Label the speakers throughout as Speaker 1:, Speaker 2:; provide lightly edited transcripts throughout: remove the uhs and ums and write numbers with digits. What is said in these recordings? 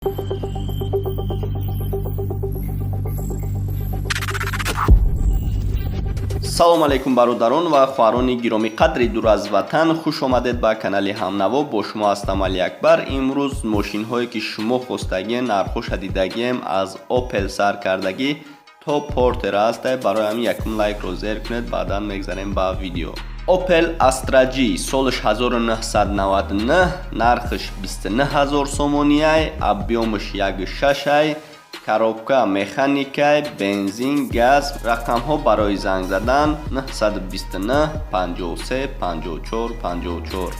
Speaker 1: Салом алейкум, бародарон ва хоҳарони гиромиқадри дур аз ватан. Хуш омадед ба канали Ҳамнаво. Бо шумо ҳастам Алиакбар. Имрӯз мошинҳое, ки шумо хостагием, нархоша дидагием, аз Опел сар кардагӣ то Портер ҳастай. Барои ҳамин якум лайкро зер кунед, баъдан мегзарем ба видео. Opel Astra G, солаш 1999, нархаш 29 000 сомониай, объёмаш 1,6, коробка механикай, бензин, газ. Рақамҳо барои занг задан 929 53 54 54.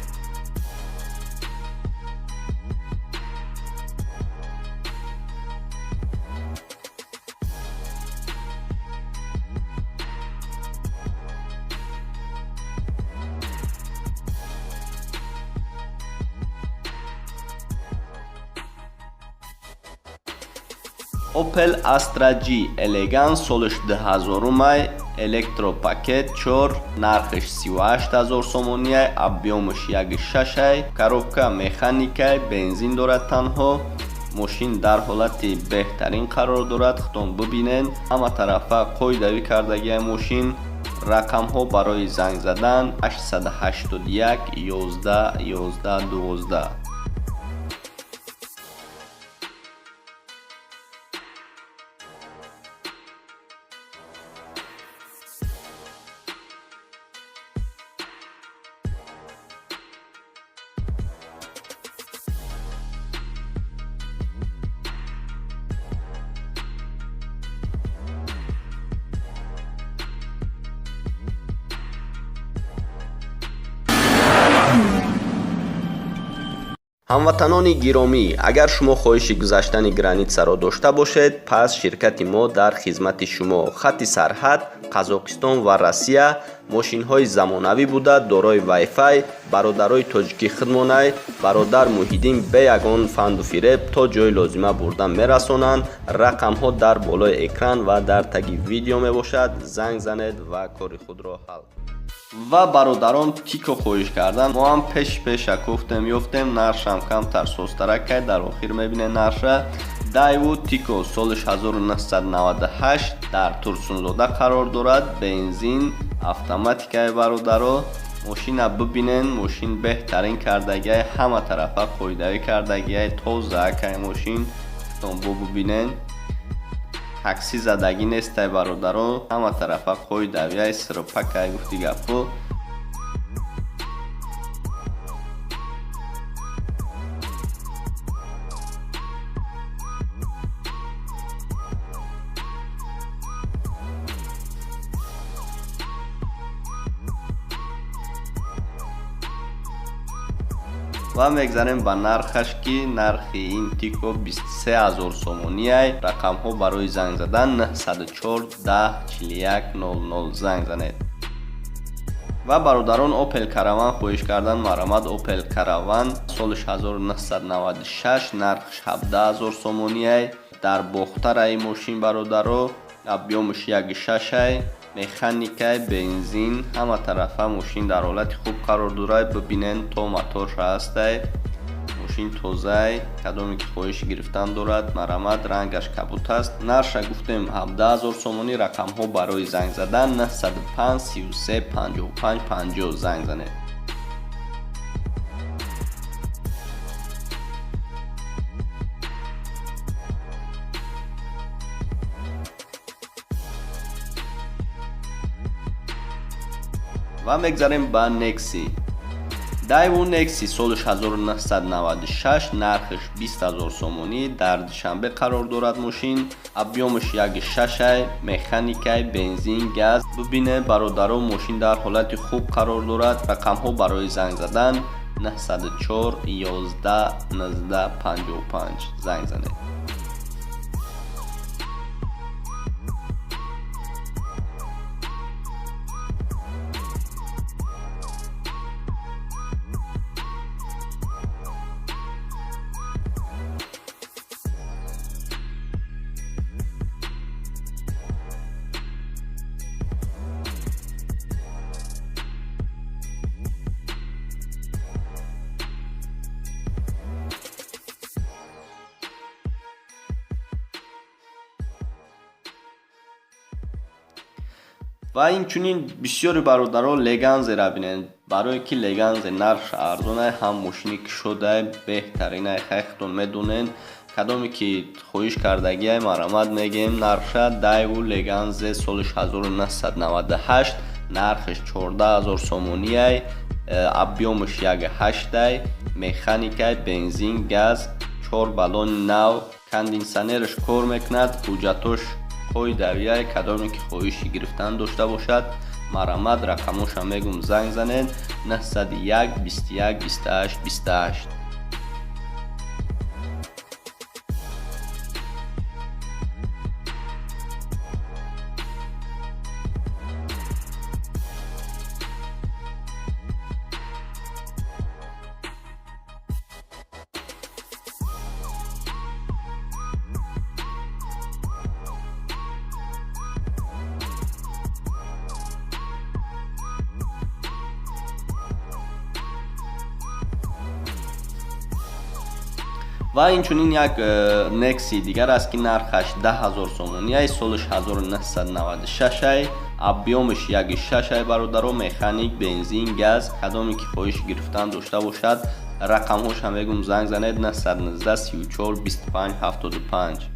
Speaker 1: Opel Astra G Elegance, солаш 2000, электропакет 4, нархаш 38 000 сомониай, объёмаш 1,6, коробка механикай, бензин дорад танҳо. Мошин дар ҳолати беҳтарин қарор дорад, худтон бибинен, ҳама тарафа қоидавӣ кардагиай мошин. Рақамҳо барои занг задан 881 11 11 12. Ҳамватанони гиромӣ, агар шумо хоҳиши гузаштани границаро дошта бошед, пас ширкати мо дар хизмати шумо. Хатти сарҳад Қазоқистон ва Россия, мошинҳои замонавӣ буда, дорои вайфай, бародарои тоҷикӣ хидмонай, бародар Муҳиддин бе ягон фанду фиреб то ҷои лозима бурда мерасонанд. Рақамҳо дар болои экран ва дар таги видео мебошад. Занг занед ва кори худро ҳал. Ва бародарон Тико хоҳиш кардан, мо ҳам пеш пеша кофтем, ёфтем, нархшам камтар состарак кай, дар охир мебинем нархша. Дайву Тико, солаш 1998, дар Турсунзода қарор дорад, бензин, автоматикаи. Бародаро, мошина бибинен, мошин беҳтарин кардагиай, ҳама тарафа қоидавӣ кардагиай, тоза кай мошин, бо бибинен, такси задагӣ нестай. Бародаро, ҳама тарафа қоидавиай, сирпакай, гуфти гапҳо. Ва мегзарем ба нархаш, ки нархи ин Тико 23 000 сомониай. Рақамҳо барои занг задан 904 10 41 00, занг занед. Ва бародарон Опел Караван хоҳиш кардан, марамад. Опел Караван, солаш 1996, нархш 17 000 сомониай, дар Бохтараи мошин. Бародаро, объёмаш 1,6, механикай, бензин, ҳама тарафа мошин дар ҳолати хуб қарор дорад. Бибинен, то моторша ҳастай, мошин тозай. Кадоме ки хоҳиши гирифтан дорад, марамад. Рангаш кабут аст. Нархша гуфтем 17 000 сомонӣ. Рақамҳо барои занг задан 905 33 55 50, занг занед. Ва мегзарем ба Некси. Дайву Некси, солаш 1996, нархаш 20 000 сомонӣ, дар Душанбе қарор дорад мошин, объёмаш 1,6, механикай, бензин, газ. Бибине, бародаро, мошин дар ҳолати хуб қарор дорад. Рақамҳо барои занг задан 904 11 19 55, занг занед. Ва инчунин бисёри бародаро Леганзера бинед, барое ки Леганзе нархш арзонай, ҳам мошини кушодай, беҳтаринай, хайхтон медонед. Кадоме ки хоҳиш кардагиай, марҳамат, мегем нархша. Дайву Леганзе солиш 1998, нархш 14 000 сомониай, объём аш 1,8-ай, механикай, бензин, газ, чор баллони нав, кондитсионераш кор мекунад, ҳуҷҷатош қоидавиай. Кадоме ки хоҳиши гирифтан дошта бошад, марҳамат, рақамоша мегум, занг занед: 901 21 28 28. Ва инчунин як Некси дигар аст, ки нархаш 10 000 сомониай, солиш 1996-ай, объём аш 1,6-ай, бародаро, механик, бензин, газ. Кадоме ки хоҳиш гирифтан дошта бошад, рақамҳоша мегум, занг занед: 919 34 25 75.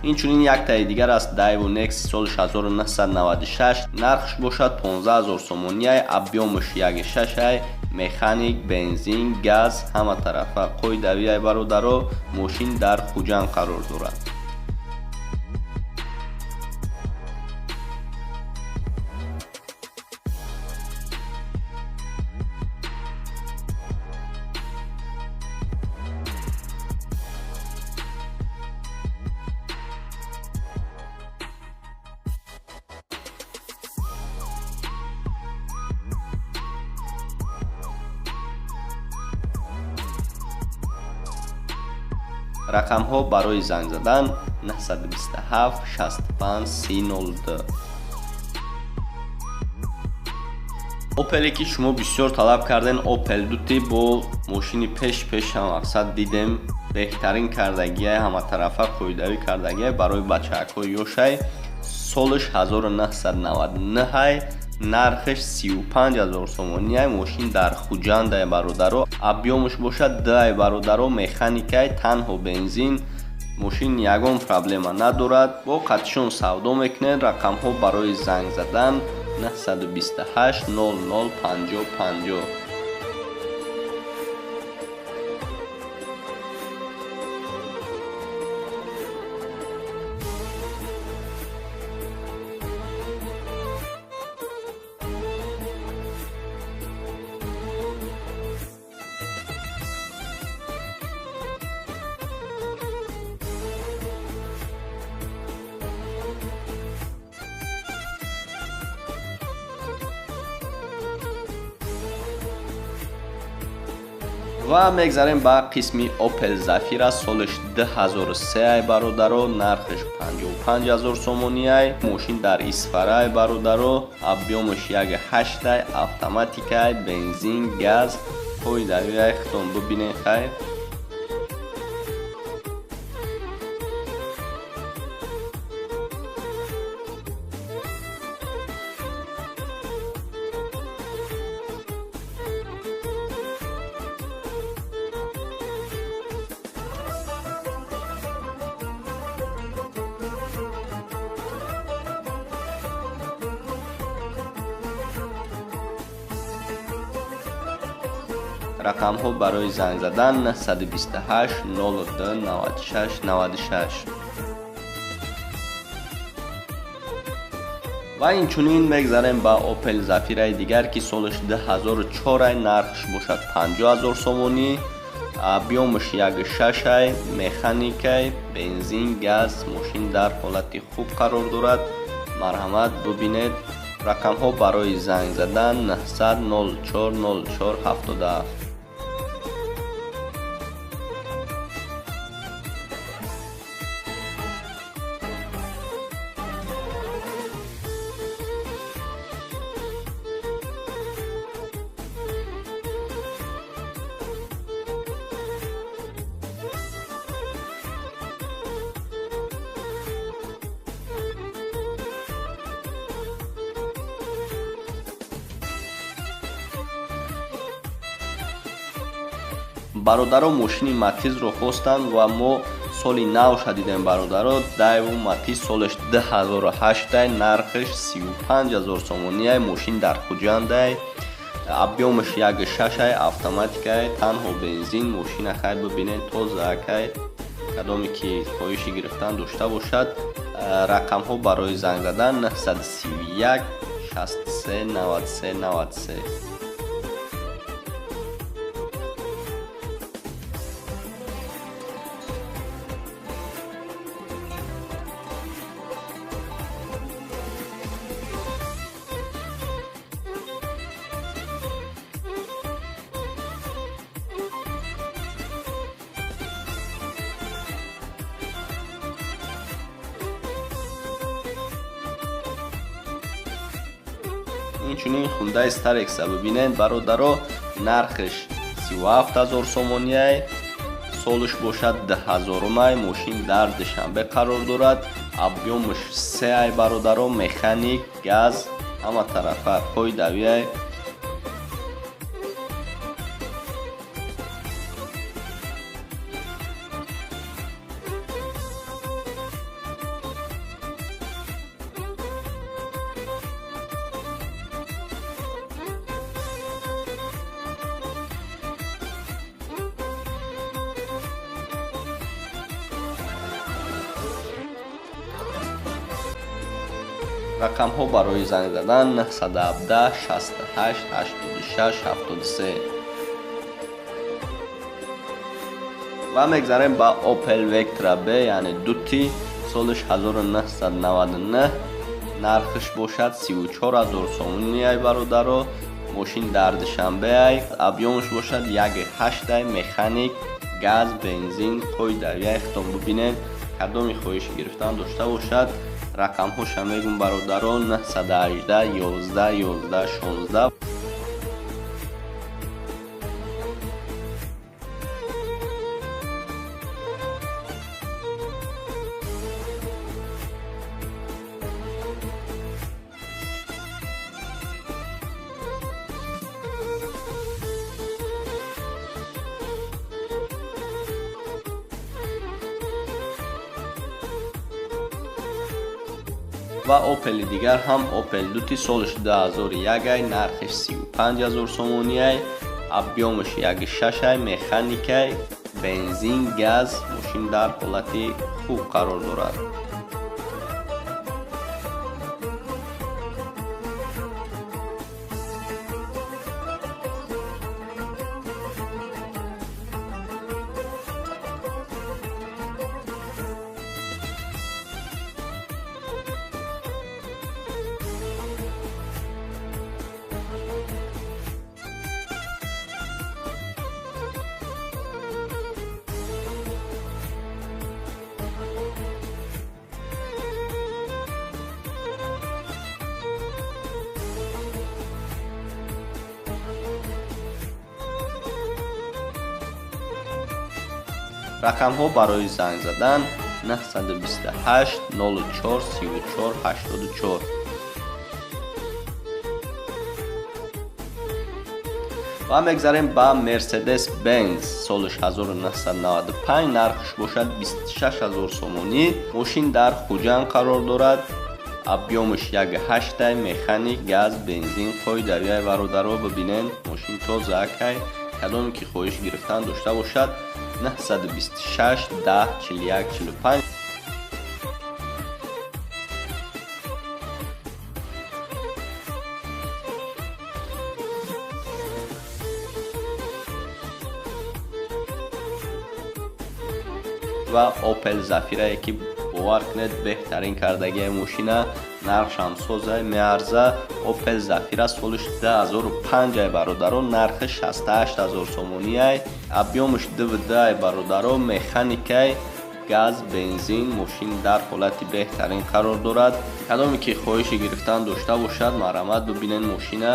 Speaker 1: Инчунин яктаи дигар аст, Дайву Некси соли 1996, нархш бошад 15 000 сомониай, объём аш 1,6-ай, механик, бензин, газ, ҳама тарафа қоидавиай, бародаро. Мошин дар Хуҷанд қарор дорад. Рақамҳо барои занг задан: 927 65 30 02. Опеле ки шумо бисёр талаб карден, Опел Дути бо мошини пеш пеша, мақсад дидем, беҳтарин кардагиай, ҳаматарафа қоидавӣ кардагиай, барои бачаакҳои ёшай. Солиш 1999-ай, нархаш 35 000 сомониай, мошин дар Хуҷандай, бародаро, объём аш бошад 2-ай, бародаро, механикай, танҳо бензин. Мошин ягон проблема надорад, бо қатишон савдо мекунед. Рақамҳо барои занг задан: 928 00 50 50. Ва мегзарем ба қисми Opel Zafira, солиш 2003-ай, бародаро, нархиш 55 000 сомониай, мошин дар Исфарай, бародаро, объём аш 1,8-ай, автоматикай, бензин, газ, қоидавиай, хитон бибинед, хайр. Рақамҳо барои занг задан: 928 02 96 96. Ва инчунин мегзарем ба Opel Zafira дигар, ки солаш 2004, нархш бошад 50 000 сомонӣ, объём аш 1,6, механикай, бензин, газ. Мошин дар ҳолати хуб қарор дорад, марҳамат, бубинед. Рақамҳо барои занг задан 900 04 04 77. Бародаро мошини Матизро хостанд ва мо соли навша дидем бародаро. Дайву Матиз солаш 2008, нархаш 35 000 сомонияй. Мошин дар Хуҷандай, объёмаш 1,6, автоматикай, танҳо бензин. Мошина хай бибинед, тозаакай. Кадоме ки хоҳиши гирифтан дошта бошад, рақамҳо барои занг задан 931 63 93 93. Инчунин Хундай Старекса бибинед бародаро, нархаш 37 000 сомонияй, солаш бошад 2000-умай. Мошин дар Душанбе қарор дорад, объёмаш 3 ай бародаро, механик, газ, ҳама тарафа қоидавиай. Рақамҳо барои занг задан 917 68 86 73. Ва мегзарем ба Opel Vectra B, яъне дути, солаш 1999, нархаш бошад 34 000 сомонияй бародаро. Мошин дар Душанбеай, объёмаш бошад 1,8, механик, газ, бензин, қоидавияй. Хитоб бибинед, кадоми хоҳиши гирифтан дошта бошад, рақамҳоша мегум бародаро: 918 11 11 16. Ва Опели дигар ҳам Опел дути, солаш 2001, нархаш 35 000 сомонияй, объёмаш 1,6, механикай, бензин, газ. Мошин дар ҳолати хуб қарор дорад. Рақамҳо барои занг задан 928 04 34 84. Ва мегзарем ба Мерседес Бенз, солаш 1995, нархш бошад 26 000 сомонӣ. Мошин дар Хуҷанд қарор дорад, объёмаш 1,8, механик, газ, бензин, қоидавияй бародаро. Бибинед, мошин тозаакай. Кадоме ки хоҳиш гирифтан дошта бошад, 926 10 41 45. Ва Опел Зафирае, ки Бовар кунед, беҳтарин кардагиай мошина, нархшам созай, меарза. Opel Zafira солиш 2005 ай бародаро, нархи 68000 сомониай. Объёмаш 2,2 ай бародаро, механикай, газ, бензин, мошин дар ҳолати беҳтарин қарор дорад. Кадоме ки хоҳиши гирифтан дошта бошад, марҳамат, бибинед мошина.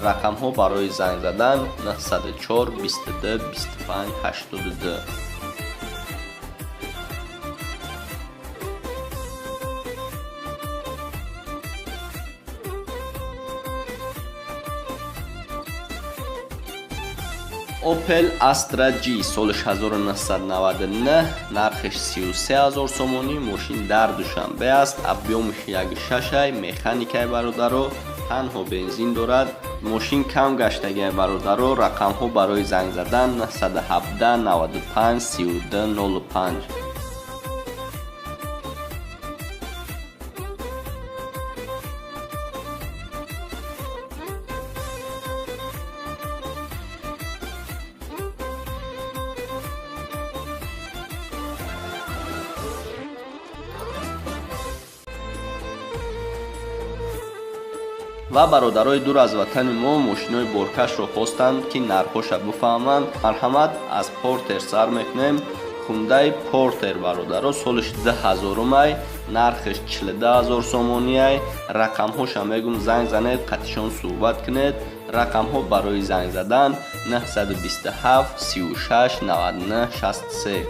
Speaker 1: Рақамҳо барои занг задан 904 22 25 82. Opel Astra G соли 1999, нархиш 33000 сомонӣ, мошин дар Душанбе аст, объёмаш 1,6, механикай бародаро, танҳо бензин дорад. Мошин кам гаштагиай бародаро. Рақамҳо барои занг задан 917 95 32 05. Ва бародарои дур аз ватани мо мошинои боркашро хостанд, ки нархҳоша бифаҳманд. Марҳамат, аз Портер сар мекунем. Хундай Портер бародаро, солиш 2000-ай, нархиш 42000 сомониай. Рақамҳоша мегум, занг занед, қатишон суҳбат кунед. Рақамҳо барои занг задан 927 36 99 63.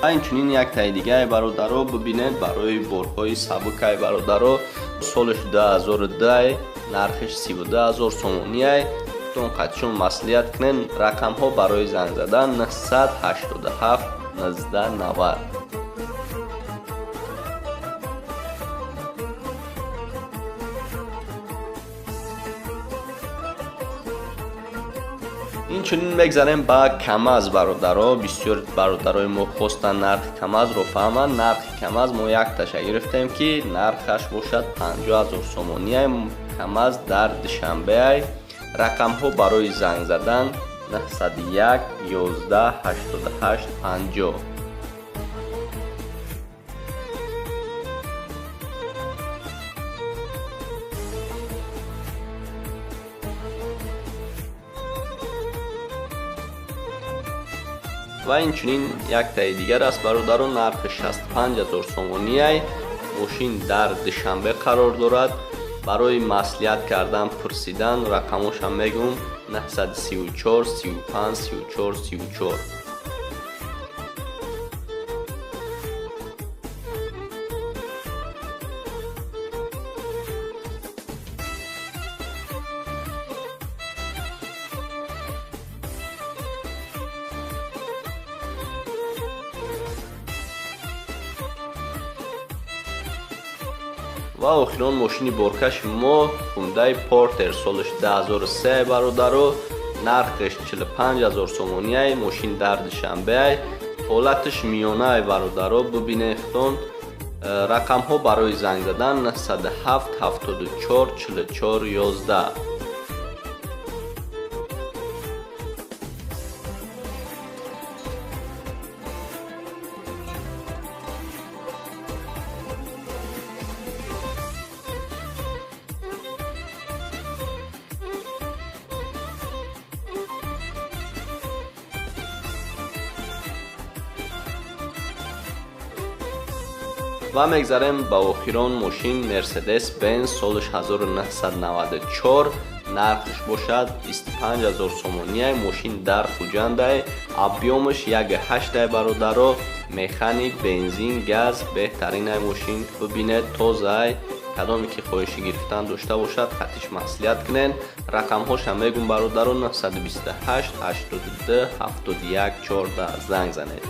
Speaker 1: Ва инчунин яктаи дигаи бародаро, бибинед, барои борҳои сабукай бародаро, солиш 2002, нархиш 32000 сомониай. Тон қатишон маслиҳат кунед. Рақамҳо барои занг задан 987 19 90. Инчунин мегзарем ба КамАЗ бародаро. Бисёр бародарои мо хостанд нархи КамАЗро фаҳманд. Нархи КамАЗ мо якташа гирифтем, ки нархаш бошад 50000 сомониай. КамАЗ дар Душанбеай. Рақамҳо барои занг задан 901 11 88 50. Ва инчунин яктаи дигар аст бародаро, нархи 65000 сомониай. Мошин дар Душанбе қарор дорад. Барои маслиҳат кардан, пурсидан рақамошам мегум 934 35 34 34. Ва охирон мошини боркаши мо Hyundai Porter солиш 2003 бародаро, нархиш 45000 сомониай. Мошин дар Душанбеай, ҳолатиш миёнаай бародаро, бибинед худтон. Рақамҳо барои занг задан 907 74 44 11. Ва мегзарем ба охирон мошин Mercedes-Benz солиш 1994, нархиш бошад 25000 сомониай. Мошин дар Хуҷандай, объёмаш 1,8 бародаро, механик, бензин, газ, беҳтаринай мошин, бибинед, тозаай. Кадоме ки хоҳиши гирифтан дошта бошад, хатиш маслиҳат кунед. Рақамҳоша мегум бародаро 928 82 71 14, занг занед.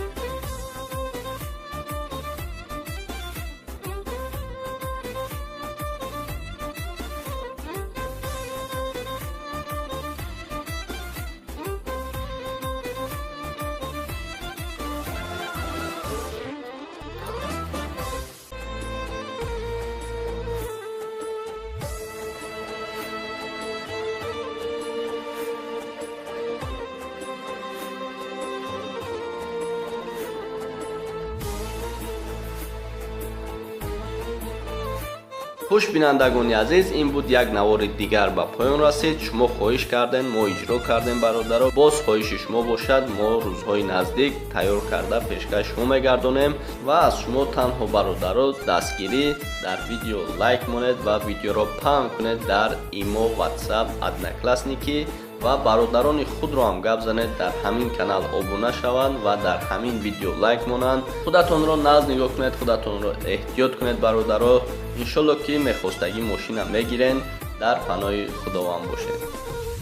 Speaker 1: Хуш, бинандагони азиз, ин буд як навори дигар, ба поён расид. Шумо хоҳиш кардем, мо иҷро кардем, бародаро. Боз хоҳиши шумо бошад, мо рӯзҳои наздик тайёр карда пешкаш шумо мегардонем ва аз шумо танҳо, бародаро, дастгирӣ: дар видео лайк монед ва видеоро паҳн кунед дар Имо, Ватсап, Одноклассники ва бародарони худро ҳам гап занед, дар ҳамин канал обуна шаванд ва дар ҳамин видео лайк монанд. Худатонро нағз нигоҳ кунед, худатонро эҳтиёт кунед, бародаро. Иншолло, ки мехостагӣ мошина мегирен. Дар паноҳи Худованд бошед.